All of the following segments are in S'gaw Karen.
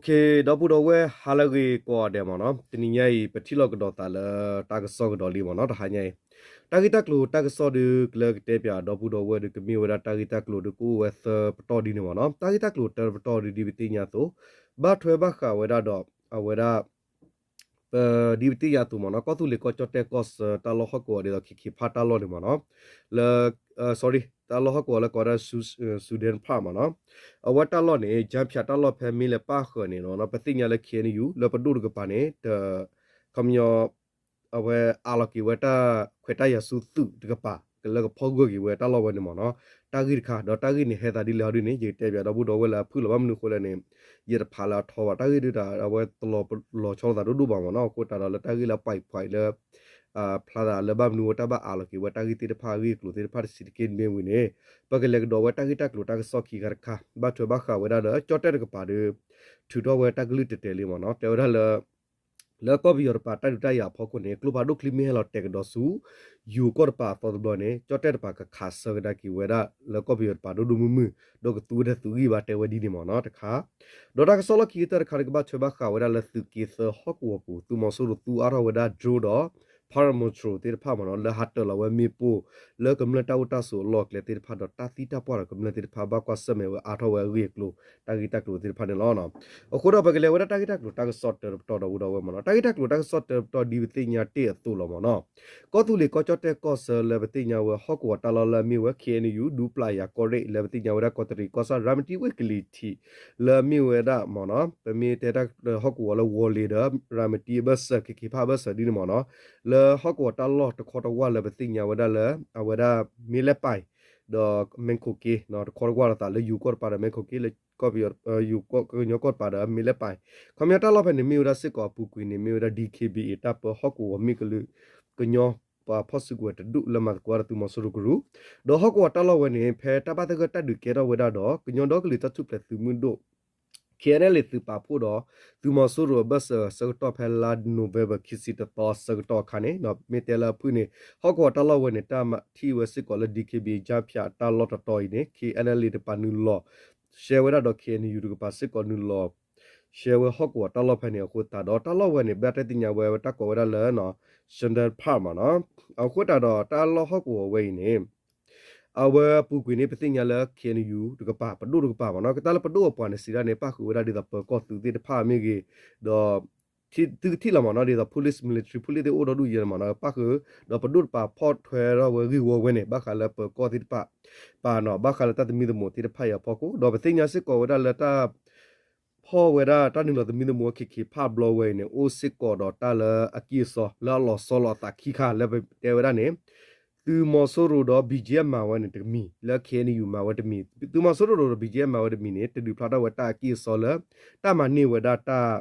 ဒီပုၢ်ဒီဝဲၢ် ဟါလၢအဂ့ၤကိးဂၤဒဲးမ့ၢ်နီၤ, တနံၤညါအံၤ ပထံၣ်လိာ်ကဒီးသးလၢတၢ်ကစီၣ်ကဒီးလံမ့ၢ်နီၤ, တဟါညါအံၤ တၢ်ဂ့ၢ်တၢ်ကျိၤတၢ်ကစီၣ်ဒုး ကလၢကတဲပၠးဒီပုၢ်ဒီဝဲၢ်ဒီး ကမ့ၢ်ဝဲဒၣ်တၢ်ဂ့ၢ်တၢ်ကျိၤဒုး ကအိၣ်ဝဲသၢပတီၢ်ဒ်န့ၣ်မ့ၢ်နီၤ, တၢ်ဂ့ၢ်တၢ်ကျိၤတၢပတီၢ်ဒုး ဒ်ပသ့ၣ်ညါအသိး ဘၣ်ထွဲဘၣ်ဃးဝဲဒၣ်ဒီး အဝဲဒၣ် ပ ဒ်ပသ့ၣ်ညါအသိးမ့ၢ်နီၤ, ကီၢ်သူလ့ၤကီၢ်ကၠီၣ်တဲၣ်ကီၢ်ဆၢတၢ်လီၢ်ဟီၣ်ကဝီၤဒ်သိး ခ့ခ့ဖၣ်တၢ်လီၢ်န့ၣ်မ့ၢ်နီၤ, လၢ sorry တၢ်လီၢ်ဟီၣ်ကဝီၤလၢကိးဝဲဒၣ် Sudan Park မ့ၢ်နီၤ, အဝဲတၢ်လီၢ်န့ၣ် ကၠၣ်ဖၠးတၢ်လီၢ်ဖဲ မ့ၢ်လဲၤပၣ်ဃၢၤန့ၣ်နီၤ, ပသ့ၣ်ညါလၢ K N U လၢပဒိၣ်တကပၤန့ၣ် တ ခီပညီ အဝဲအးလီၤက့ၤဝဲတၢ်ခွဲးတၢ်ယာ်ဆူသုးတကပၤ ကလၢကဖီၣ်ဂၢၢ်က့ၤဝဲတၢ်လီၢ်ဝဲန့ၣ်မ့ၢ်နီၤ, တၢ်ဂ့ၢ်တခါ ဒီးတၢ်ဂ့ၢ်န့ၣ်ဟဲသးဒ်လဲၣ်ဟီဒ်န့ၣ် ယကတဲပၠးဒီပုၢ်ဒီဝဲၢ်လၢအဖုၣ်လီၤ, ဘၣ်မနုၤအဃိလဲၣ်န့ၣ် ယတဖးလၢအထီဘၣ်, တၢ်ဂ့ၢ်ဒုးတၢ် အဝဲတလီၤပလီၤဆီလိာ်သးဒိၣ်ဒိၣ်ဘၣ်မ့ၢ်နီၤ, အဃိသတးဒီးလၢတၢ်ဂ့ၢ်လၢအပာ်ဖှိၣ်လၢ ဖျါသးလၢဘၣ်မနုၤအဃိတၢ်ဘၣ်အးလီၤက့ၤဝဲတၢ်ဂ့ၢ်သ့ၣ်တဖၣ်အဂ့ၢ်အကျိၤသ့ၣ်တဖၣ်တဆံးတက့ၢ်မ့ၢ်ဝံၤန့ၣ်, ပကလဲၤကဒီးဝဲတၢ်ဂ့ၢ်တၢ်ကျိၤတၢ်ကစီၣ်ခံခါတခါ ဘၣ်ထွဲဘၣ်ဃးဝဲဒၣ်လၢကၠီၣ်တဲၣ်တကပၤဒီး ထုးထီၣ်ဝဲတၢ်ကလုၢ်တဲာ်တဲာ်လံမ့ၢ်နီၤ, တဲဝဲဒၣ်လၢ လၢကီၢ်ပယီၤတကပၤတၢ်ဒုးတၢ်ယၤအဖီခိၣ်န့ၣ် ကျိဖးဒိၣ်ချံမ့ၢ်ဟဲလီၤတဲာ်ကဒီးဆူ ယိၤကီၢ်တကပၤအသီတဘျီန့ၣ် ကၠီၣ်တဲၣ်တကပၤကခးဆၢကဒါက့ၤဝဲဒၣ်လၢကီၢ်ပယီၤတကပၤဒိၣ်ဒိၣ်မုၢ်မုၢ်, ဒီးကသူဝဲဒၣ်သုးဂံၢ်ဘါတဲဝဲဒ်န့ၣ်မ့ၢ်နီၤတခါ, ဒီးတၢ်ကစီၣ်လီၢ်ခံကတၢၢ်တခါဒီးကဘၣ်ထွဲဘၣ်ဃးဝဲဒၣ်လၢသုးက့သၢဟီၣ်ကဝီၤပူၤ သုးမီၤစိရိၤသူအါထီၣ်ဝဲဒၣ် drone ဒီး paramotor သ့ၣ်တဖၣ်မ့ၢ်နီၤ လၢဟးတၢၤလီၤဝဲမ့ၣ်ပိၢ် လၢကမျၢၢ်တၢ်အိၣ်တၢ်ဆိးအလီၢ်အကျဲသ့ၣ်တဖၣ်ဒီးတၢ်သံတၢ်ပှၢ်ဒီးကမျၢၢ်သ့ၣ်တဖၣ် ဘၣ်ကွၢ်ဆၢၣ်မဲာ်ဝဲအါထီၣ်ဝဲအဂ့ၢ်အကျိၤ တၢ်ဂ့ၢ်တၢ်ကျိၤသ့ၣ်တဖၣ်န့ၣ်လီၤ. အဃိဒီးပကလဲၤဝဲဒၣ်တၢ်ဂ့ၢ်တၢ်ကျိၤတၢ်ကစီၣ်တၢတပတီၢ်ဒီပုၢ်ဒီဝဲၢ်မ့ၢ်နီၤ, တၢ်ဂ့ၢ်တၢ်ကျိၤတၢ်ကစီၣ်တၢတပတီၢ်ဒ်ပသ့ၣ်ညါတ့ၢ်အသိးလီၤမ့ၢ်နီၤ, ကီၢ်သူလ့ၤကီၢ်ကၠီၣ်တဲၣ်ကီၢ်ဆၢလၢပသ့ၣ်ညါဝဲဟီၣ်ကဝီၤတၢ်လီၢ်လၢအမ့ၢ်ဝဲ K N U ဒူပျၢ်ယၤကီၢ်ရ့ၣ် လၢပသ့ၣ်ညါဝဲဒၣ်ကီးတရံးကီၢ်ဆၣ် ရၤမတံဝ့ၢ်ကလံၤထံး လၢအမ့ၢ်ဝဲဒၣ်မ့ၢ်နီၤ ပမ့ၢ်တဲတၢ်ဟီၣ်ကဝီၤလၢဝီၤလ့ၤဒီး ရၤမတံအဘၢၣ်စၢၤ ခ့ခ့ဖၣ်အဘၢၣ်စၢၤဒ်န့ၣ်မ့ၢ်နီၤ, လၢဟီၣ်ကဝီၤတၢ်လီၢ်တခီတဝၢ်လၢပသ့ၣ်ညါဝဲဒၣ်လၢ အဝဲဒၣ် မ့ၢ်လဲၣ်ပၢၢ် ဒီး မ့ၢ်ခိၣ်က့ တခီတဝၢ်လိာ်သးလၢယိၤကီၢ်တကပၤဒီး မ့ၢ်ခိၣ်က့ လၢကီၢ်ပယီၤ ယိၤကညီကီၢ်တကပၤဒီး မ့ၢ်လဲၣ်ပၢၢ်, ခီပညီတၢ်လီၢ်ဖဲန့ၣ် မ့ၢ်ဝဲဒၣ်စ့ၢ်ကီးအပူၤကွံာ်န့ၣ် မ့ၢ်ဝဲဒၣ် D K B A တၢ်ပၢဟီၣ်ကဝီၤမ့ၢ်ကလုာ် ကညီပှၤဖီၣ်စုကဝဲၤတဒူၣ်လၢမၤသကိးတၢ်သုးမီၤစိရိၤကရူၢ်, ဒီးဟီၣ်ကဝီၤတၢ်လီၢ်ဝဲန့ၣ် ဖဲတၢ်ဘၣ်သဂၢၢ်တၢ်ဒုးကဲထီၣ်ဝဲဒၣ်ဒီး ကညီဒီကလုာ်တၢ်ထူၣ်ဖျဲးသုးမုၢ်ဒိၣ် K N L A သုးပာ်ဖှိၣ်ဒီး သုးမီၤစိရိၤအဘၢၣ်စၢၤအဆၢကတီၢ်ဖဲလါ November ခံဆံတသီအဆၢကတီၢ်အခါန့ၣ် မ့ၢ်တဲလၢအဖုၣ်န့ၣ် ဟီၣ်ကဝီၤတၢ်လီၢ်ဝဲန့ၣ် တၢ်မၤထံၣ်ဝဲစ့ၢ်ကီးလၢ D K B A ကၠၣ်ဖၠးတၢ်လီၢ်တတီၤအံၤန့ၣ် K N L A တကပၤနုာ်လီၤ ရှဲဝဲဒၣ်ဒီး K N U တကပၤစ့ၢ်ကီးနုာ်လီၤ ရှဲဝဲဟီၣ်ကဝီၤတၢ်လီၢ်ဖဲန့ၣ်အဃိသတးဒီး တၢ်လီၢ်ဝဲန့ၣ် ဘၣ်တၢ်သ့ၣ်ညါဝဲတၢ်ကိးဝဲဒၣ်လၢ Shandar Park မ့ၢ်နီၤ, အဃိသတးဒီးတၢ်လီၢ်ဟီၣ်ကဝီၤဝဲအံၤန့ၣ် အဝဲအပူၤကွံာ်န့ၣ် ပသ့ၣ်ညါလၢ K N U တကပၤ ပဒိၣ်တကပၤမ့ၢ်နီၤ, တၢ်လၢပဒိၣ်အပှၤန့ၣ် စံးဒၣ်န့ၣ် ပၣ်ဃုာ်ဝဲဒၣ်ဒ်သိးပၢၤကီၢ်သုးသ့ၣ်တဖၣ်မ့ၢ်ဂ့ၤ, ဒီး သုကထံၣ်လီၤမ့ၢ်နီၤ ဒ်သိး police military police သ့ၣ်အိၣ်ဒီဒူၣ်ယဲန့ၣ်မ့ၢ်နီၤ ပၣ်ဃုာ်, ဒီးပဒိၣ်တကပၤဖီၣ်ထွဲထီၣ်ဝဲဂ့ၢ်ဝီဝဲန့ၣ် ဘၣ်ဃးလၢပၢၤကီၢ်သ့ၣ်တဖၣ် ပာ်နီၤ ဘၣ်ဃးလၢတၢ်သမံသမိးသ့ၣ်တဖၣ်အံၤအဖီခိၣ် ဒီးပသ့ၣ်ညါစ့ၢ်ကီးဝဲဒၣ်လၢတၢ် ဖီၣ်ဝဲဒၣ်တၢ်နုာ်လီၤသမံသမိး ခ့ခ့ဖၣ်ဘျီဝဲအံၤန့ၣ် အိၣ်စ့ၢ်ကီးဒီးတၢ်လၢအကံၢ်အစီလၢအလီၤဆီလိာ်အသးခံခါလၢပတဲဝဲဒၣ်န့ၣ် သုးမီၤစိရိၤဒီး B G F မၤဝဲန့ၣ်တမံၤ လၢ K N U မၤဝဲတမံၤ သုးမီၤစိရိၤဒီး B G F မၤဝဲတမံၤန့ၣ် တဒုးဖျါထီၣ်ဝဲတၢ်အကံၢ်အစီလၢ တၢ်မၤန့ၢ်ဝဲဒၣ်တၢ်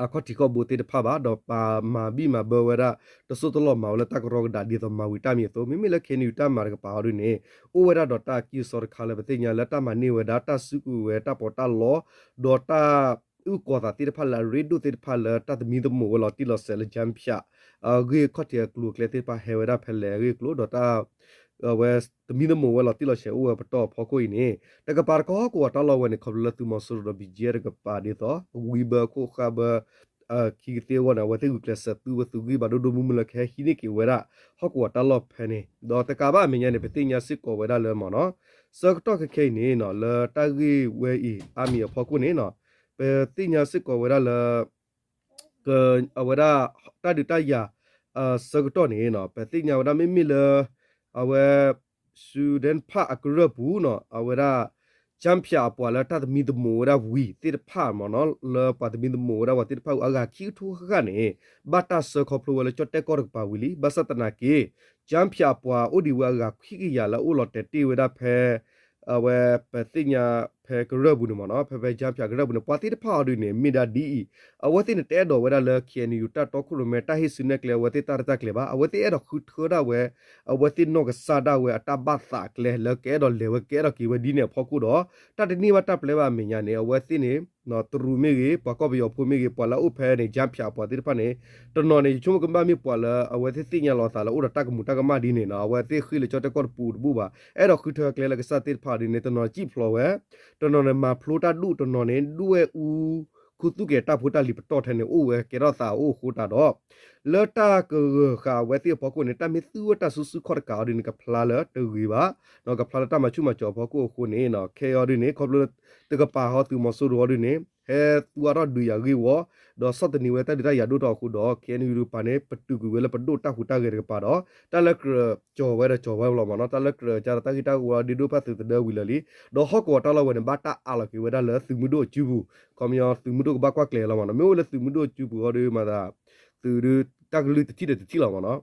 အခီၣ်ထံးခီၣ်ဘိသ့ၣ်တဖၣ်ဘၣ် ဒီးပာ်မၤဘံၣ်မၤဘၢဝဲဒၣ် တစိၢ်တလီၢ်မၤဝဲလၢတၢ်ကရီကဒးဒ်သိးမၤဝံၤတၢ်မံၤအသိး မ့မ့ၢ်လၢ K N U တၢ်မၤတကပၤအီၤဒ်န့ၣ် အိၣ်ဝဲဒၣ်ဒီးတၢ်အကံၢ်အစီတခါလၢပသ့ၣ်ညါလၢတၢ်မၤန့ၢ်ဝဲဒၣ်တၢ်စုကဝဲၤတၢ်ပီးတၢ်လီ ဒီးတၢ်အုၣ်ကီၤသးသ့ၣ်တဖၣ်လၢအရ့ဒိၣ်သ့ၣ်တဖၣ်လၢတၢ်သမံသမိးဝဲလီၤတံၢ်လီၤဆဲးလၢ ကၠၣ်ဖၠး အဂ့ၢ်ခီၣ်ထံးအကျိၤအကျဲသ့ၣ်တဖၣ်ဟဲဝဲဒၣ်ဖဲလဲၣ်အဂ့ၢ်အကျိၤ ဒီးတၢ် အဝဲသမံသမိးဝဲလီၤတံၢ်လီၤဆဲးအိၣ်ဝဲပတီၢ်အဖီခိၣ်အံၤန့ၣ် တကပၤတခီဟီၣ်ကဝီၤတၢ်လီၢ်ဝဲန့ၣ် ခီဖျိလၢသုးမီၤစိရိၤဒီး B G F တကပၤဒ်သိး ဝံဘၢခိၣ်ဃၣ်ဘၢ ခံကသ့အဂီၢ်န့ၣ် အဝဲသ့ၣ်ဂုာ်ကျဲးစၢးသုဝဲသုးဂံၢ်ဘါဒိၣ်ဒိၣ်မုၢ်မုၢ်လၢကဟဲဟံးန့ၢ်က့ၤဝဲဒၣ် ဟီၣ်ကဝီၤတၢ်လီၢ်ဖဲန့ၣ် ဒီးတကးဘၣ်အမဲာ်ညါန့ၣ် ပသ့ၣ်ညါစ့ၢ်ကီးဝဲဒၣ်လၢမ့ၢ်နီၤ ဆၢကတီၢ်ခဲခဲအံၤန့ၣ်နီၤ လၢတၢ်ဂ့ၢ်ဝဲအံၤအါမံၤအဖီခိၣ်န့ၣ်နီၤ ပသ့ၣ်ညါစ့ၢ်ကီးဝဲဒၣ်လၢ အဝဲဒၣ် တၢ်ဒုးတၢ်ယၤ ဆၢကတီၢ်န့ၣ်နီၤ ပသ့ၣ်ညါဝဲဒၣ်မ့မ့ၢ်လၢ အဝဲ Sudan Park အကရၢၢ်ပူၤနီၤ အဝဲဒၣ် ကၠၣ်ဖၠးအပှၤလၢတၢ်သမံသမိးဝဲဒၣ်ဝံၤသ့ၣ်တဖၣ်မ့ၢ်နီၤ လၢပှၤသမံသမိးဝဲဒၣ်ပှၤသ့ၣ်တဖၣ်အဂၤခံကထိဃၣ်ဃၣ်န့ၣ် ဘၣ်တၢ်ဆှၢခီဖျိဝဲလၢကၠီၣ်တဲၣ်ကီၢ်တကပၤဝံၤလံ ဘၣ်ဆၣ်သနာ်က့ ကၠၣ်ဖၠးအပှၤအိၣ်ဒံးဝဲအဂၤခွံကယၤလၢအအိၣ်လီၤတဲာ်တ့ၢ်ဝဲဒၣ်ဖဲ အဝဲပသ့ၣ်ညါဖဲကရၢၢ်ပူၤန့ၣ်မ့ၢ်နီၤ ဖဲဖဲကၠၣ်ဖၠးကရၢၢ်ပူၤန့ၣ် ပှၤသ့ၣ်တဖၣ်အီၤဒ်န့ၣ် မ့ၢ်ဒၣ်ဒ်အံၤ အဝဲသ့ၣ်န့ၣ်တအဲၣ်ဒိးဝဲဒၣ်လၢ K N U တၢ်တီခိၣ်ရိၣ်မဲ တၢ်ဟ့ၣ်စုနဲၣ်ကျဲအဝဲသ့ၣ်တၢ်ရဲၣ်တၢ်ကျဲၤဘၣ် အဝဲသ့ၣ်အဲၣ်ဒိးဃုထၢဒၣ်ဝဲ အဝဲသ့ၣ်နီၢ်ကစၢ်ဒၣ်ဝဲအတၢ်ဘၣ်သးကျဲလၢကအဲၣ်ဒိးလဲၤဝဲကအဲၣ်ဒိးက့ၤဝဲဒ်န့ၣ်အဖီခိၣ်ဒီး တၢ်တန့ၢ်ဘၣ်တၢ်ပျဲဘၣ်အမဲာ်ညါန့ၣ် အဝဲသ့ၣ်န့ၣ် တရူးမ့ၢ်ဂ့ၤ ပှၤကီၢ်ပယီၤဖိမ့ၢ်ဂ့ၤ ပှၤလၢအအိၣ်ဖဲန့ၣ် ကၠၣ်ဖၠးအပှၤသ့ၣ်တဖၣ်န့ၣ် တနီၤန့ၣ် ယဆိကမိၣ်ကဘၣ်မ့ၢ်ပှၤလၢအဝဲသ့ၣ်သ့ၣ်ညါလီၤအသးလၢအိၣ်ဒီးတၢ်ကမူးတၢ်ကမၣ်ဒ်န့ၣ်နီၤ အဝဲသ့ၣ်ဃ့ၢ်လၢကၠီၣ်တဲၣ်ကီၢ်တပူၤတဘူၣ်ဘၣ် အဲၣ်ဒိးဃုထၢကျဲလၢကစၢ်သ့ၣ်တဖၣ်ဒ်န့ၣ် တနီၤစံၣ်ဖျိးဝဲ တနီၤန့ၣ်မၤဖျိတၢ်ဒူၣ် တနီၤန့ၣ် ဒွဲၣ်အူ ခူသူၣ်က့ၤတၢ်ဖိတၢ်လံၤပတီၢ်ထဲန့ၣ် အိၣ်ဝဲကဲထီၣ်သးအအိၣ်အဃိတးဒီး လၢတၢ်ကဂၢၤဃာ်အဝဲသ့ၣ်အဖီခိၣ်န့ၣ် တၢ်မ့ၢ်သူဝဲတၢ်စုဆူၣ်ခီၣ်တကးအီၤဒ်န့ၣ် ကဖျါလၢတဂ့ၤဘၣ်, ကဖျါလၢတၢ်မၤဆူၣ်မၤစီၤအဖီခိၣ်အဃိန့ၣ် ခဲအံၤအီၤဒ်န့ၣ် ခီဖျိလၢတကပၤဟီသုးမီၤစိရိၤအီၤဒ်န့ၣ် ဟဲသူအါထီၣ်ဒုးယၤဂ့ၢ်ဝီ ဒီးဆီၣ်သနံးဝဲတၢ်ဒုးတၢ်ယၤဒိၣ်ထီၣ်အဃိဒီး ခ့ၣ်အဲၣ်ယူၣ် တကပၤန့ၣ် ပတုာ်ကွံာ်ဝဲလၢပဒိၣ်တၢ်ဟူးတၢ်ဂဲၤတကပၤဒီး တၢ်လၢကြၢးကၠီၤဝဲဒီးကၠီၤဝဲလီၤမ့ၢ်နီၤ, တၢ်လၢကြၢးကၠီၤဒီးတၢ်ဂ့ၢ်တၢ်ဝီဒ်ဒိၣ်ဖၣ်သုးသဒၢဝံၤလၢာ်လံ, ဒီးဟီၣ်ကဝီၤတၢ်လီၢ်ဝဲန့ၣ် ဘၣ်တၢ်အးလီၤက့ၤဝဲဒၣ်လၢသုးမုၢ်ဒိၣ်အစုပူၤ, ခီပညီသုးမုၢ်ဒိၣ်ကဘၣ်ကွၢ်ကျဲၤလီၤမ့ၢ်နီၤ, မ့ၢ်အိၣ်လၢသုးမုၢ်ဒိၣ်အစုပူၤအီၤဒ်မၤသး သုးဒုး တၢ်ကလုၢ်တထံၣ်ဒီးတထံၣ်လီၤမ့ၢ်နီၤ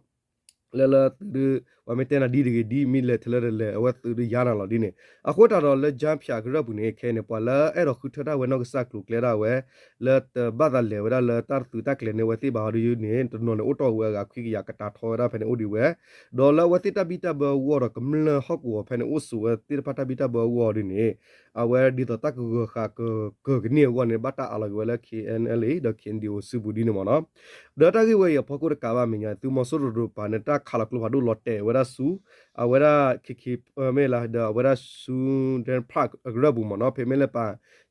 လၢလၢသုးဒုး ပှၤမ့ၢ်တဲနၤဒ်တဂ့ၤဒ် မ့ၢ်လဲၤထဲလၢတလဲၤ အဝဲသုးဒုးယါနၤလီၤဒ်န့ၣ်, အဃိသတးဒီးလၢ ကၠါဖၠး ကရၢၢ်ပူၤန့ၣ် ခဲအံၤန့ၣ် ပှၤလၢအဲၣ်ဒိးဃုထၢတၢ်ဝဲနီၢ်ကစၢ်ကျိၤကျဲဒၣ်ဝဲ လၢတဘၣ်သးလဲၤဝဲဒၣ်လၢတၢ်သုးတၢ်ကျဲၤန့ၣ် အဝဲသ့ၣ်ဘၣ်ဟီဒ်န့ၣ် တနီၤန့ၣ်အိၣ်တီၢ်ဝဲအဂၤခွံကယၤကတာ်ထီဝဲဒၣ်ဖဲန့ၣ်အိၣ်ဒံးဝဲ, ဒီးလၢအဝဲသ့ၣ်တၢ်ဘံၣ်တၢ်ဘၢအဂီၢ်ဒီးကမျၢၢ်ဟီၣ်ကဝီၤဖဲန့ၣ်အိၣ်ဆိးဝဲသ့ၣ်တဖၣ်တၢ်ဘံၣ်တၢ်ဘၢအဂီၢ်ဒ်န့ၣ် အဝဲဒ်သိးတၢ်ကဂၢၤဃာ်ကကၢၤကန့ၢ်အဂီၢ်န့ၣ် ဘၣ်တၢ်အးလီၤက့ၤဝဲလၢ ခ့ၣ်အဲၣ်ယူၣ် ဒီး ခ့ၣ်အဲၣ်ယူၣ် စုပူၤဒ်န့ၣ်မ့ၢ်နီၤ, ဒီးတၢ်ဂ့ၢ်ဝဲအံၤအဖီခိၣ်တကးဘၣ်မဲာ်ညါ သုးမီၤစိရိၤတကပၤန့ၣ် တၢ်ခးလီၤကျိဖးဒိၣ်လီၤတဲာ်ဝဲဒၣ်ဆူ အဝဲဒၣ် ခ့ၣ်ခ့ၣ် မ့ၢ်လၢ ဒီးအဝဲဒၣ်ဆူ ဒဲဖၣ် ကရၢၢ်ပူၤမ့ၢ်နီၤ, ဖဲမ့ၢ်လၢပှၤ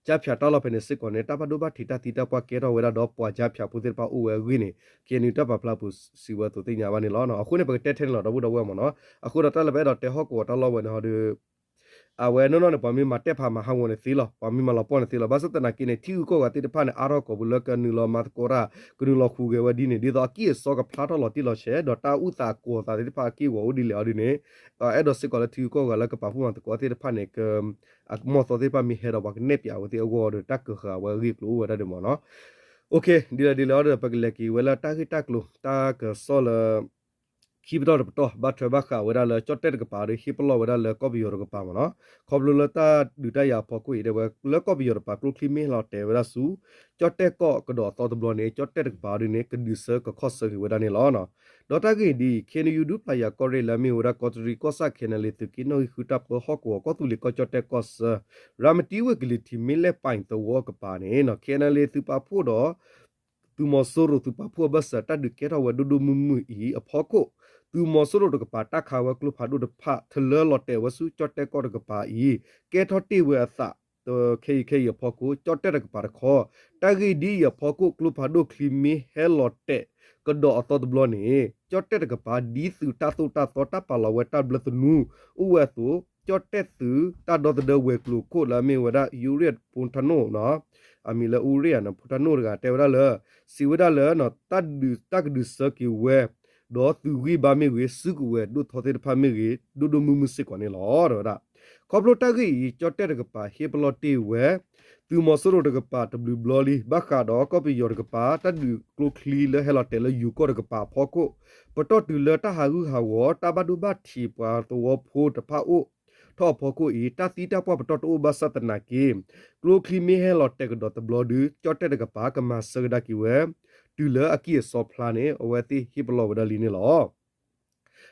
ကၠါဖၠး တၢ်လီၢ်ဖဲန့ၣ်စ့ၢ်ကီးန့ၣ် တၢ်ဘၣ်ဒိဘၣ်ထံးတၢ်သံတၢ်ပှၢ်ကဲထီၣ်ဝဲဒၣ်ဒီးပှၤကၠါဖၠးဖိသ့ၣ်တဖၣ်အိၣ်ဝဲအဂ့ၢ်န့ၣ် ခ့ၣ်အဲၣ်ယူၣ် တၢ်ပာ်ဖျါပူၤစံးဝဲအသိးသ့ၣ်ညါဘၣ်န့ၣ်လီၤ. အဃိန့ၣ် ပကတဲထဲန့ၣ်လီၤ ဒီပုၢ်ဒီဝဲၢ်မ့ၢ်နီၤ, အဃိဒီးတၢ်လၢပအဲၣ်ဒိးတဲဟီၣ်ကဝီၤတၢ်လီၢ်ဝဲန့ၣ်ဟီဒီး အဝဲနီၢ်နီၢ်န့ၣ် ပှၤမ့ၢ်မၤတဲာ်ဖးမၤဟးဂီၤန့ၣ်သ့လီၤ, ပှၤမ့ၢ်မၤလီၤပှီၢ်န့ၣ်သ့လီၤ, ဘၣ်ဆၣ်သနာ်က့န့ၣ် ထံဂုၤကီၢ်ဂၤသ့ၣ်တဖၣ်န့ၣ် အါထီၣ်ကိးပူၤလၢကနုာ်လီၤမၤသကိးတၢ် ကနုာ်လီၤဟူးဂဲၤဝဲဒ်န့ၣ် ဒ်သိးအကံၢ်အစီကဖျါထီၣ်လီၤတံၢ်လီၤဆဲး ဒီးတၢ်အုၣ်သးကွီၤသးသ့ၣ်တဖၣ်အက့ၢ်အဂီၤအိၣ်ဒ်လဲၣ်အီၤဒ်န့ၣ် အဲၣ်ဒိးစ့ၢ်ကီးလၢထံဂုၤကီၢ်ဂၤလၢကပာ်ဖှိၣ်မၤသကိးသ့ၣ်တဖၣ်န့ၣ် က အမီၢ်သီသ့ၣ်တဖၣ်မ့ၢ်ဟဲဒီးပှၤကနဲၣ်ပၠးဝဲသ့ၣ်အဂီၢ်ဒီး တၢ်ကဂၤဝဲအဂ့ၢ်အကျိၤအိၣ်ဝဲဒၣ်ဒ်မ့ၢ်နီၤ, ဒ်လဲၣ်ဒ်လဲၣ်အီၤဒီး ပကလဲၤက့ၤဝဲလၢတၢ်ဂ့ၢ်တၢ်ကျိၤ တၢ်ကစီၣ်လၢ ခံပတီၢ်တပတီၢ် ဘၣ်ထွဲဘၣ်ဃးဝဲဒၣ်လၢ ကၠီၣ်တဲၣ်တကပၤဒီး ဟ့ၣ်ပလီၢ်ဝဲဒၣ်လၢကီၢ်ပယီၤတကပၤမ့ၢ်နီၤ, ခီဖျိလၢတၢ်ဒုးတၢ်ယၤအဖီခိၣ်အံၤ တဲဝဲလၢကီၢ်ပယီၤတကပၤ ကျိချံမ့ၢ်ဟဲလီၤတဲာ်ဝဲဒၣ်ဆူ ကၠီၣ်တဲၣ်ကီၢ်ကဒီးအသီတဘျီန့ၣ် ကၠီၣ်တဲၣ်တကပၤအီၤဒ်န့ၣ် ကဒုးဆၢကခီၣ်ဆၢက့ၤဝဲဒၣ်န့ၣ်လီၤ. ဒီးတၢ်ဂ့ၢ်ဒ်အံၤ ခ့ၣ်အဲၣ်ယူၣ် ဒူပျၢ်ယၤကီၢ်ရ့ၣ်လၢအမ့ၢ်ဝဲဒၣ် ကီးတရံးကီၢ်ဆၣ် ခ့ၣ်အဲၣ်ယူၣ် သုးက့နီၣ်ဂံၢ်ဃုတၢ်ပၢဟီၣ်ကဝီၤ ကီၢ်သူလ့ၤကီၢ်ကၠီၣ်တဲၣ်ကီၢ်ဆၢ ရၤမတံဝ့ၢ်ကလံၤထံး မ့ၢ်လဲၣ်ပၢ်သဝီကပၤန့ၣ် ခ့ၣ်အဲၣ်ယူၣ် သုးပာ်ဖှိၣ်ဒီး သုးမီၤစိရိၤသုးပာ်ဖှိၣ်အဘၢၣ်စၢၤ တၢ်ဒုးကဲထီၣ်ဝဲဒိၣ်ဒိၣ်မုၢ်မုၢ်အံၤအဖီခိၣ် သုးမီၤစိရိၤတကပၤ တၢ်ခးဝဲကျိဖးဒိၣ်တဖၣ် ထလၢလီၤတဲာ်ဝဲဆူ ကၠီၣ်တဲၣ်ကီၢ်တကပၤအံၤ ကဲထီၣ်တ့ၢ်ဝဲအသး ခဲအံၤခဲအံၤအဖီခိၣ် ကၠီၣ်တဲၣ်တကပၤတခီ တၢ်ဂ့ၢ်ဒ်အံၤအဖီခိၣ် ကျိဖးဒိၣ်ချံမ့ၢ်ဟဲလီၤတဲာ်ကဒီးအသီတဘျီန့ၣ် ကၠီၣ်တဲၣ်တကပၤ ဒ်သုးတၢ်သိၣ်တၢ်သီတၢ်ပာ်လီၤဝဲတၢ်ဘျၢသနူ အိၣ်ဝဲအသိး ကၠီၣ်တဲၣ်သုးတၢ်ဒီသဒၢဝဲၤကျိၤခိၣ်လၢအမ့ၢ်ဝဲဒၣ် အူရ့ၣ် ဖူထၣ်နိၣ် အမံၤလၢအူရ့ၣ် ဖူထၣ်နိၣ်တဂၤ တဲဝဲဒၣ်လၢ စံးဝဲဒၣ်လၢ တၢ်ဒုးတၢ်ကဒုးဆၢက့ၤဝဲ ဒီးသုးဂံၢ်ဘါမ့ၢ်ဂ့ၤ စုကဝဲၤဒိၣ်ထီသ့ၣ်တဖၣ်မ့ၢ်ဂ့ၤ ဒိၣ်ဒိၣ်မုၢ်မုၢ်စ့ၢ်ကီးန့ၣ်လီၤ တဲဝဲဒၣ်. ခီဖျိတၢ်ဂ့ၢ်အံၤ ကၠီၣ်တဲၣ်တကပၤ ဟ့ၣ်ပလီၢ်တ့ၢ်ဝဲ သုးမီၤစိရိၤတကပၤတဘျုးဘျီလံ ဘၣ်ဃးဒီးကီၢ်ပယီၤတကပၤ တၢ်ဒုးကျိချံလၢဟဲလီၤတဲာ်လၢယိၤကီၢ်တကပၤအဖီခိၣ် ပတီၢ်တုၤလၢတၢ်ဟးဂူာ်ဟးဂီၤ တၢ်ဘၣ်ဒိဘၣ်ထံးပှၤသဝီဖိတဖၣ်အိၣ်ထီၣ်အဖီခိၣ်အံၤ တၢ်သံတၢ်ပှၢ်ပတီၢ်တအိၣ်ဘၣ်ဆၣ်သနာ်က့ ကျိချံမ့ၢ်ဟဲလီၤတဲာ်ကဒီးတဘျီဒီး ကၠီၣ်တဲၣ်တကပၤ ကမၤဆၢကဒါက့ၤဝဲ တုၤလၢအကံၢ်အစီဖျါန့ၣ် အဝဲသ့ၣ်ဟ့ၣ်ပလီၢ်ဝဲဒၣ်လံန့ၣ်လီၤ.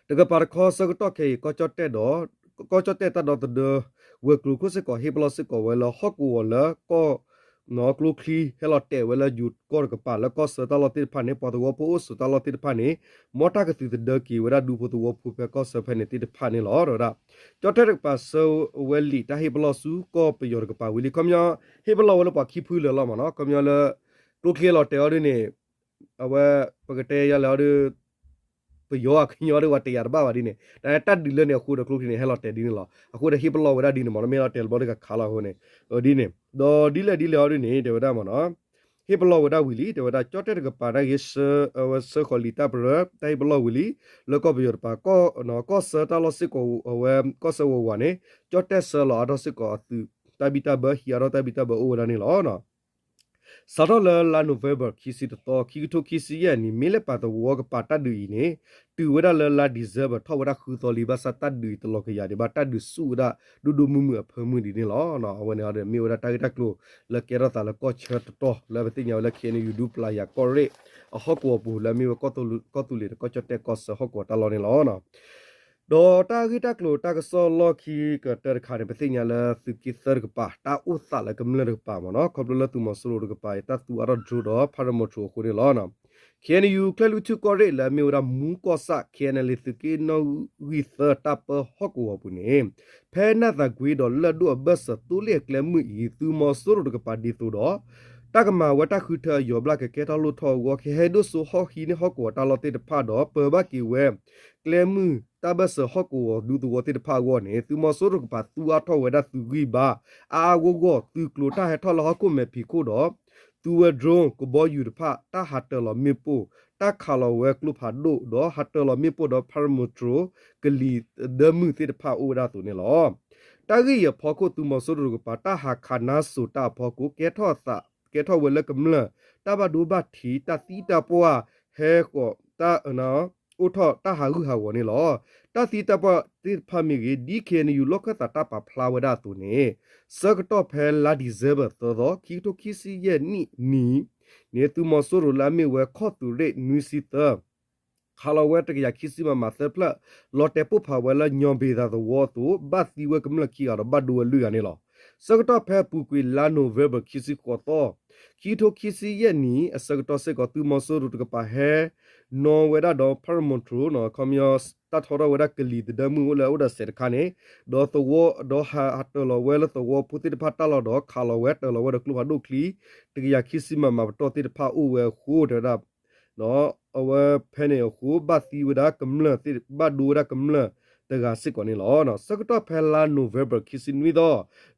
တကပၤတခီဆၢကတီၢ်ခဲအံၤ ကီၢ်ကၠီၣ်တဲၣ်ဒီး ကီၢ်ကၠီၣ်တဲၣ်တၢ်ဒီသဒၢ ဝဲၤကျိၤခိၣ်စ့ၢ်ကီး ဟ့ၣ်ပလီၢ်စ့ၢ်ကီးဝဲလၢဟီၣ်ကဝီၤလၢကီၢ် ကျိချံဟဲလီၤတဲာ်ဝဲလၢယိၤကီၢ်တကပၤ လၢကီၢ်ဆၢတၢ်လီၢ်သ့ၣ်တဖၣ်န့ၣ် ပှၤသဝီဖိအိၣ်ဆိးတၢ်လီၢ်သ့ၣ်တဖၣ်န့ၣ် မ်တၢ်ကသုးသဒၢက့ၤဝဲဒၣ်ဒူဖိသဝီဖိဖဲကီၢ်ဆၢဖဲန့ၣ်သ့ၣ်တဖၣ်န့ၣ်လီၤ တဲဝဲဒၣ်. ကၠီၣ်တဲၣ်တကပၤဆှၢဝဲလံာ်တၢ်ဟ့ၣ်ပလီၢ်ဆူကီၢ်ပယီၤတကပၤဝံၤလံ ခီပညီ ဟ့ၣ်ပလီၢ်ဝဲလၢပှၤခံဖုလၢာ်လီၤမ့ၢ်နီၤ ခီပညီလၢ ကျိချံလီၤတဲာ်အီၤဒ်န့ၣ် အဝဲ ပကတဲယၤလဲၣ်အီၤဒီး ပယီၤအကညီဒီးပှၤတဲယၤတဘၣ်ဘၣ်ဒ်န့ၣ် တၢ်တၢ်ဒုးလၢန့ၣ်အဃိဒီးကျိချံန့ၣ် ဟဲလီၤတဲာ်ဒ်န့ၣ်လီၤ. အဃိဒီးဟ့ၣ်ပလီၢ်ဝဲဒၣ်ဒ်န့ၣ်မ့ၢ်နီၤ မ့ၢ်လီၤတဲာ်လၢဘျီဒီးကခးလီၤအဃိန့ၣ် ဒ်န့ၣ် ဒီးဒ်လဲၣ်ဒ်လဲၣ်အီၤဒ်န့ၣ် တဲဝဲဒၣ်မ့ၢ်နီၤ ဟ့ၣ်ပလီၢ်ဝဲဒၣ်ဝံၤလံ တဲဝဲဒၣ် ကၠီၣ်တဲၣ်တကပၤန့ၣ်ဂ့ၤ ဆှၢဝဲဆှၢဃီၤလံာ်တၢ်ပရၢ တၢ်ဟ့ၣ်ပလီၢ်ဝံၤလံ လၢကီၢ်ပယီၤတကပၤ ကီၢ်ဆၢတၢ်လီၢ်စ့ၢ်ကီး အဝဲကီၢ်ဆၢဝဲၤဝးန့ၣ် ကၠီၣ်တဲၣ်ဆှၢလီၤအါထီၣ်စ့ၢ်ကီးအသုးတၢ်ဘံၣ်တၢ်ဘၢ ဟံးအါထီၣ်တၢ်ဘံၣ်တၢ်ဘၢအိၣ်ဝဲဒၣ်န့ၣ်လီၤ. စးထီၣ်လၢလါ November ခံဆံတသီ ခံကထိခံဆံယဲၢ်နံၣ် မ့ၢ်လၢပာ်သဝီကပၤတၢ်ဒုးအံၤန့ၣ် တုၤဝဲဒၣ်လၢလါ December ထီၣ်ဝဲဒၣ်ဃုသီလံ ဘၣ်ဆၣ်တၢ်ဒုးတလီၤကယၤဒံးဘၣ် တၢ်ဒုးဆူၣ်ဝဲဒၣ်ဒိၣ်ဒိၣ်မုၢ်မုၢ်အဖၢမုၢ်ဒ်န့ၣ်လီၤ. အဝဲန့ၣ်ဒီး မ့ၢ်ဝဲဒၣ်တၢ်ဂ့ၢ်တၢ်ကျိၤ လၢကဲထီၣ်သးလၢကီၢ်ဆၢတတီၤ လၢပသ့ၣ်ညါဝဲလၢ ခ့ၣ်အဲၣ်ယူၣ် ဒူပျၢ်ယၤကီၢ်ရ့ၣ် အဟီၣ်ကဝီၤပူၤ လၢအမ့ၢ်ဝဲကီၢ်သူလ့ၤဒီးကီၢ်ကၠီၣ်တဲၣ်ကီၢ်ဆၢဟီၣ်ကဝီၤတၢ်လီၢ်န့ၣ်လီၤ. ဒီးတၢ်ဂ့ၢ်တၢ်ကျိၤတၢ်ကစီၣ်လီၢ်ခံကတၢၢ်တခါန့ၣ် ပသ့ၣ်ညါလၢသုးက့သၢတကပၤ တၢ်အိၣ်သးလၢကမျၢၢ်တကပၤမ့ၢ်နီၤ ခီဖျိလၢသုးမီၤစိရိၤတကပၤအံၤ တၢ်သူအါထီၣ် drone ဒီး paramotor အဃိန့ၣ်လီၤ. ခ့ၣ်အဲၣ်ယူၣ် ချၢၣ်လွံၢ်ထူၣ်ကီၢ်ရ့ၣ်လၢအမ့ၢ်ဝဲဒၣ်မူကီၢ်ဆၣ် ခ့ၣ်အဲၣ်ယူၣ် သုးက့နီၣ်ဂံၢ်သၢတၢ်ပၢဟီၣ်ကဝီၤပူၤန့ၣ် ဖဲနၢ်သးကွ့ဒီးလၢၢ်ဒိၣ်အဘၢၣ်စၢၤသိလ့ၣ်အကျဲမုၢ်အံၤ သုးမီၤစိရိၤတကပၤဒ်သိးဒီး တၢ်ကမၤဝဲတၢ်ဃုထၢအယီၤဘျၣ်ကကဲထီၣ်လိၣ်ထီၣ်အဂီၢ် ကဟဲဒိၣ်စိဟီၣ်ဟံးန့ၢ်ဟီၣ်ကဝီၤတၢ်လီၢ်သ့ၣ်တဖၣ်ဒီး ပၢၤဘၣ်က့ၤဝဲ ကျဲမုၢ်တၢ်ဘၢၣ်စၢၤဟီၣ်ကဝီၤဒူသဝီသ့ၣ်တဖၣ်အဂီၢ်န့ၣ် သုးမီၤစိရိၤတကပၤသူအါထီၣ်ဝဲဒၣ်သုးဂံၢ်ဘါ အါအါဂီၢ်ဂီၢ် သုးကျိၤတၢ်ဟဲထီၣ်လၢဟီၣ်ခိၣ်မဲာ်ဖံးခိၣ်ဒီး သူဝဲ drone ကဘီယူၤတဖၣ် တၢ်ဟးတၢၤလီၤမ့ၣ်ပိၢ် တၢ်ခးလီၤဝဲကျိဖးဒိၣ် ဒီးဟးတၢၤလီၤမ့ၣ်ပိၢ်ဒီး Paramotro ကလံၤဒၢမုၢ်သ့ၣ်တဖၣ်အိၣ်ဝဲဒၣ်အသိးန့ၣ်လီၤ. တၢ်ဂ့ၢ်အံၤအဖီခိၣ် သုးမီၤစိရိၤတကပၤ တၢ်ဟးခးနါစိၤတၢ်အဖီခိၣ် ကဲထီၣ်အသး ကဲထီၣ်ဝဲလၢကမျၢၢ် တၢ်ဘၣ်ဒိဘၣ်ထံး တၢ်သံတၢ်ပှၢ်ဟဲဃီၤ တၢ် အိၣ်ထီၣ်တၢ်ဟးဂူာ်ဟးဂီၤန့ၣ်လီၤ. တၢ်သံတၢ်ပှၢ်သ့ၣ်တဖၣ်မ့ၢ်ဂ့ၤ ဒ်ခ့ၣ်အဲၣ်ယူၣ် လီၢ်ခၢၣ်သးတၢ်ပာ်ဖျါဝဲဒၣ်အသိးန့ၣ် ဆၢကတီၢ်ဖဲလါ December သၢသီ ခံကထိခံဆံယဲၢ်နံၣ်နံၤန့ၣ် သုးမီၤစိရိၤလၢအမ့ၢ်ဝဲခီၣ်သုးရ့ၣ်နွံဆံသၢ ခးလီၤဝဲတကယၤခံဆံ မမ သၢဖျၢၣ် လီၤတဲာ်ပိၢ်ဖးဝဲလၢညီဘ့ၤသးသဝီအသိး ဘၣ်သံဝဲကမျၢၢ်ခံဂၤဒီးဘၣ်ဒိဝဲလွံၢ်ဂၤန့ၣ်လီၤ. ဆၢကတီၢ်ဖဲအပူၤကွံာ်လါ November ခံဆံဃိးသီ ခံကထိခံဆံယဲၢ်နံၣ် အဆၢကတီၢ်စ့ၢ်ကီး သုးမီၤစိရိၤတကပၤဟဲ နီၣ်ဝဲဒၣ်ဒီး Paramotro ခီပညီ တၢ်ထီထီၣ်ဝဲဒၣ်ကလံၤတဒၢမုၢ်အိၣ်လၢအအိၣ်ဒီးစဲးတခါန့ၣ် ဒီးသဝီ ဒီးဟးတၢၤလီၤဝဲလၢသဝီဖိသ့ၣ်တဖၣ်တၢ်လီၢ်ဒီး ခးလီၤဝဲတၢၤလီၤဝဲဒီးကျိဖးဒိၣ်ချံ တကယၤခံဆံ မမ ပတီၢ်သ့ၣ်တဖၣ်အိၣ်ဝဲအဃိ တဲဝဲဒၣ် အဝဲဖဲန့ၣ်အဃိ ဘၣ်သံဝဲဒၣ်ကမျၢၢ်သ့ၣ် ဘၣ်ဒိဝဲဒၣ်ကမျၢၢ်တဂၤစ့ၢ်ကီးန့ၣ်လီၤ. ဆၢကတီၢ်ဖဲလါ November ခံဆံနွံသီ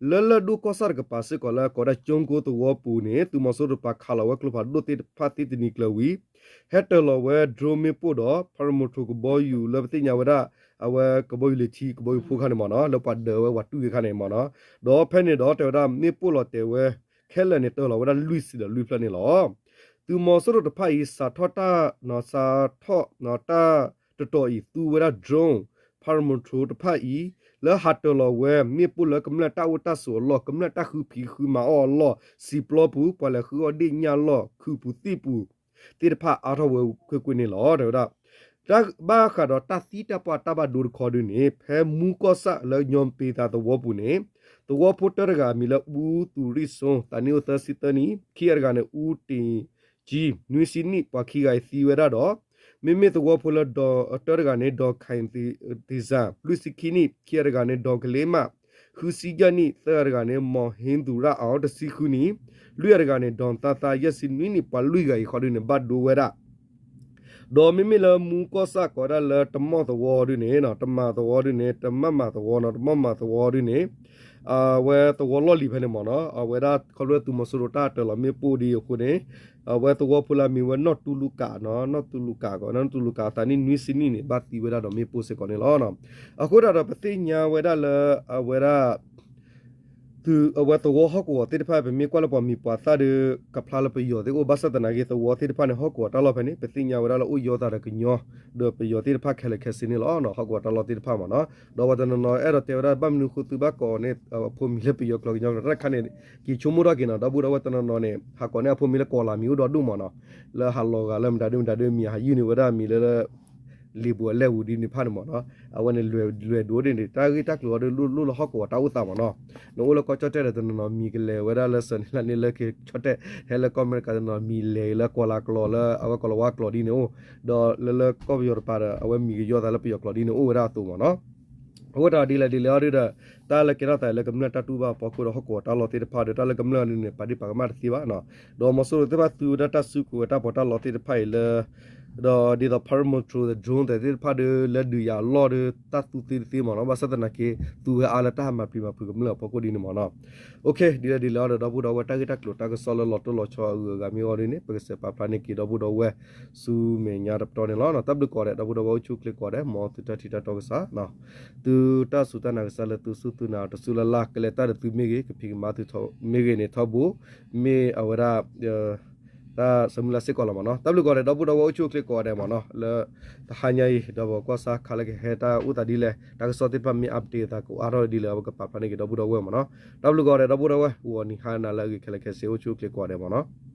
လၢလၢၢ်ဒိၣ်ကီၢ်ဆၣ်တကပၤစ့ၢ်ကီးလၢအကိးဒၣ် ကၠိကိသဝီပူၤန့ၣ် သုးမီၤစိရိၤတကပၤခးလီၤဝဲကျိဖးဒိၣ်သ့ၣ်တဖၣ်သံတနံၤကျၢၤဝံၤ ဟဲတၢၤလီၤဝဲ drone မ့ၣ်ပိၢ်ဒီး Paramotro ကဘီယူၤလၢပသ့ၣ်ညါဝဲဒၣ် အဝဲကဘီယူၤလ့ၤထံ ကဘီယူၤဖိခါန့ၣ်မ့ၢ်နီၤ လၢပှၤဒၢးဝဲပှၤတူၢ်ဂ့ၤခါန့ၣ်မ့ၢ်နီၤ ဒီးဖဲန့ၣ်ဒီးတဲဝဲဒၣ်မ့ၣ်ပိၢ်လီၤတဲာ်ဝဲ ခဲလၢာ်န့ၣ် တၢၤလီၤဝဲဒၣ်လွံၢ်ဆံဒီးလွံၢ်ဖျၢၣ်န့ၣ်လီၤ. သုးမီၤစိရိၤတဖၣ်အံၤ စးထီၣ်တၢ် စးထီၣ်တၢ်တတီၤအံၤ သူဝဲဒၣ် drone Paramotro တဖၣ်အံၤ လၢဟးတၢၤလီၤဝဲ မ့ၣ်ပိၢ်လၢကမျၢၢ်တၢ်အိၣ်တၢ်ဆိးအလီၢ် ကမျၢၢ်တၢ်ဃုဖံးဃုမၤအီၣ်အလီၢ် စံာ်ပျီပူၤ ပှၤလဲၤဃုအီၣ်ဒ့ၣ်ညၣ်လီၢ် ခုးပူၤသံၣ်ပူၤ သ့ၣ်တဖၣ်အါထီၣ်ဝဲကွ့ၢ်ကွ့ၢ်န့ၣ်လီၤ တဲဝဲဒၣ် တၢ်ဘၣ်ဃးဒီးတၢ်သံတၢ်ပှၢ်တၢ်ဘၣ်ဒိတခီဒုန့ၣ် ဖဲမူကီၢ်ဆၣ်လၢညီဘ့ၤသးသဝီပူၤန့ၣ် သဝီဖိတၢတဂၤအမံၤလၢအူသူရံၣ်စိ သးနံၣ်အိၣ်သၢဆံသၢနံၣ် ခံဂၤတဂၤန့ၣ် အူတ့ၢ်ကၠံ နွံဆံနံၣ် ပှၤခံဂၤအံၤသံဝဲဒၣ်ဒီး မ့မ့ၢ်သဝီဖိလၢဒီးတၢတဂၤန့ၣ် ဒီးခၢၣ်သ့ၣ်စၢ် လွံၢ်ဆံခံနံၣ် ခံဂၤတဂၤန့ၣ် ဒီးကလ့မး ဃုဆံယဲၢ်နံၣ် သၢဂၤတဂၤန့ၣ် မီၢ်ဟ့သူရၣ်အီၤ တဆံဃုနံၣ် လွံၢ်ဂၤတဂၤန့ၣ် ဒီးသးသး ယဲၢ်ဆံနွံနံၣ် ပှၤလွံၢ်ဂၤအံၤဃီဒုန့ၣ် ဘၣ်ဒိဝဲဒၣ် ဒီးမ့မ့ၢ်လၢမူကီၢ်ဆၣ်ကိးဝဲဒၣ်လၢတမီၢ်သဝီဒုန့ၣ် တမၢ်သဝီဒုန့ၣ် တမၢ်မၤသဝီနီၤ တမီၢ်မၤသဝီဒုန့ၣ် အဝဲသဝီလီၢ်လံၤဖဲန့ၣ်မ့ၢ်နီၤ အဝဲဒၣ်ခီဖျိသုးမီၤစိရိၤတၢ်တၢၤလီၤမ့ၣ်ပိၢ်ဒ်အဃိန့ၣ် အဝဲသဝီဖိလၢအမံၤဝဲနီၢ်တူလူကးနီၤ နီၢ်တူလူကးကီး နီၢ်တူလူကးသးနံၣ်နွံဆံနံၣ်န့ၣ် ဘၣ်သံဝဲဒၣ်ဒီးမ့ၣ်ပိၢ်စ့ၢ်ကီးန့ၣ်လီၤ. အဃိသတးဒီးပသ့ၣ်ညါဝဲဒၣ်လၢ အဝဲဒၣ် သုးအဝဲသဝီဟီၣ်ကဝီၤသ့ၣ်တဖၣ် ပမ့ၢ်ကွၢ်လၢပှၤမံၤပှၤသၣ်ဒီး ကဖျါလၢပယီၤသ့ၣ်အိၣ် ဘၣ်ဆၣ်သနာ်က့ သဝီသ့ၣ်တဖၣ်န့ၣ် ဟီၣ်ကဝီၤတၢ်လီၢ်ဖဲန့ၣ် ပသ့ၣ်ညါဝဲဒၣ်လၢအိၣ်ယီၤသးဒီးကညီ ဒီးပယီၤသ့ၣ်တဖၣ်ခဲလၢာ်ခဲဆ့န့ၣ်လီၤ. ဟီၣ်ကဝီၤတၢ်လီၢ်သ့ၣ်တဖၣ်မ့ၢ်နီၤ ဒီးပှၤတနီၤနီၤအဲၣ်ဒိးတဲဝဲဒၣ် ဘၣ်မနုၤဃိသုဘၣ်ကိးန့ၢ်အဖိမံၤလၢပယီၤကျိာ်ကညီကျိာ် တၢ်တခါန့ၣ် က့ၤဆိကမိၣ်ထီၣ်က့ၤနီၤ ဒီပုၢ်ဒီဝဲၢ်တနီၤနီၤန့ၣ် ဟးကိးန့ၢ်အဖိမံၤလၢကိးလၢမံၤအိၣ်ဒီဒူၣ်မ့ၢ်နီၤ လၢဟးလီၤဂာ်လၢမတၤဒုမတၤဒုမံၤ ဟးယုၢ်န့ၢ်ဝဲဒၣ်မံၤလၢ လံာ်ပူၤအလဲၢ်ပူၤဒ်န့ၣ်တဖၣ်န့ၣ်မ့ၢ်နီၤ အဝဲန့ၣ်လွဲၢ်ဒိၣ်ဒ်န့ၣ် တၢ်ဂ့ၢ်တၢ်ကျိၤအီၤဒ်လိၣ်လၢဟီၣ်ကဝီၤတၢ်အိၣ်သးမ့ၢ်နီၤ နအိၣ်လၢကီၢ်ကၠီၣ်တဲၣ်ဒီးတနီၤနီၤ မံၤကလဲၤဝဲဒၣ်လၢစၢၤန့ၣ်လၢန့ၣ်လၢက့ၤ ကၠီၣ်တဲၣ် ဟဲလၢကီၢ်အမဲရကၤတနီၤ မံၤလဲၤလၢကီၤလၤကျိာ်လၢအဝဲကီၤလၤဝါကျိာ်ဒ်န့ၣ်အိၣ် ဒီးလၢလၢကီၢ်ပယီၤတပၤဒီး အဝဲမံၤကယီသးလၢပယီၤကျိာ်ဒ်န့ၣ်အိၣ်ဝဲဒၣ်အသိးမ့ၢ်နီၤ အဃိတၢ်ဒ်လဲၣ်ဒ်လဲၣ်အီၤဒ်ဒီး တၢ်လၢကဲထီၣ်သးလၢကမျၢၢ်တၢ်တူၢ်ဘၣ်အဖီခိၣ်ဒီးဟီၣ်ကဝီၤတၢ်လီၢ်သ့ၣ်တဖၣ်ဒီး တၢ်လၢကမျၢၢ်ဒ်န့ၣ် ပာ်ဒ့ၣ်ပာ်ကမၣ်တသ့ဘၣ်နီၤ ဒီးမီၤစိရိၤသ့ၣ်တဖၣ်သူဝဲဒၣ်တၢ်စုကဝဲၤတၢ်ပီးတၢ်လီသ့ၣ်တဖၣ်အံၤလၢ ဒီးဒ်သိး Paramotro ဒီး drone သ့ၣ်တဖၣ်ဒီး လၢဒုးယၤအလီၢ်ဒီး တၢ်သူသ့တသ့မ့ၢ်နီၤ ဘၣ်ဆၣ်သနာ်က့ သူဝဲအါလၢတၢ်ဟးမၤပျံၤမၤဖုးကမျၢၢ်အဖီခိၣ်ဒ်န့ၣ်မ့ၢ်နီၤ ဒ်လဲၣ်ဒ်လဲၣ်အီၤဒီး ဒီပုၢ်ဒီဝဲၢ် တၢ်ဂ့ၢ်တၢ်ကျိၤတၢ်ကစီၣ်လၢလီၤတိၢ်လီၤဆီအဂုၤအဂၤမ့ၢ်အိၣ်ဒ်န့ၣ် ပကစးပာ်ဖျါန့ၢ်က့ၤဒီပုၢ်ဒီဝဲၢ် ဆူမဲာ်ညါတပတီၢ်န့ၣ်လီၤ. တၢ်ဘျုးကိးဂၤဒဲး ဒီပုၢ်ဒီဝဲၢ်အိၣ်ဆူၣ်အိၣ်ချ့ကိးဂၤဒဲး မ်သုတၢ်ထံၣ်တၢ်တီကစၢ် သုတၢ်စူၢ်တၢ်နာ်ကစၢ်လၢသုစူၢ်သုနာ်တစူၢ်လၢ်လၢ် ကလဲၤတၢ်ဒီးသုမ့ၢ်ဂ့ၤ ကဖံးကမၤသုမ့ၢ်ဂ့ၤန့ၣ်ထီဘိ မ့ၢ်အဝဲဒၣ် တၢ်ဆၢမုၢ်လၢ်စ့ၢ်ကီးလီၤမ့ၢ်နီၤ. တၢ်ဘျုးကိးဂၤဒဲး ဒီပုၢ်ဒီဝဲၢ်အိၣ်ဆူၣ်အိၣ်ချ့ကိးဂၤဒဲးမ့ၢ်နီၤ လၢ တဟါညါအံၤ ဒီးပကွၢ်စၢ်ခါလၢကဟဲတၢ်အိၣ်သးဒ်လဲၣ် တၢ်ကစီၣ်သ့ၣ်တဖၣ်မ့ၢ် update အသးကအါထီၣ်ဒ်လဲၣ် အဝဲကပာ်ဖျါန့ၢ်က့ၤဒီပုၢ်ဒီဝဲၢ်မ့ၢ်နီၤ. တၢ်ဘျုးကိးဂၤဒဲး ဒီပုၢ်ဒီဝဲၢ် ဂီၤနံၤဟါနၤလၢအဂ့ၤခဲလၢာ်ခဲဆ့ အိၣ်ဆူၣ်အိၣ်ချ့ကိးဂၤဒဲးမ့ၢ်နီၤ.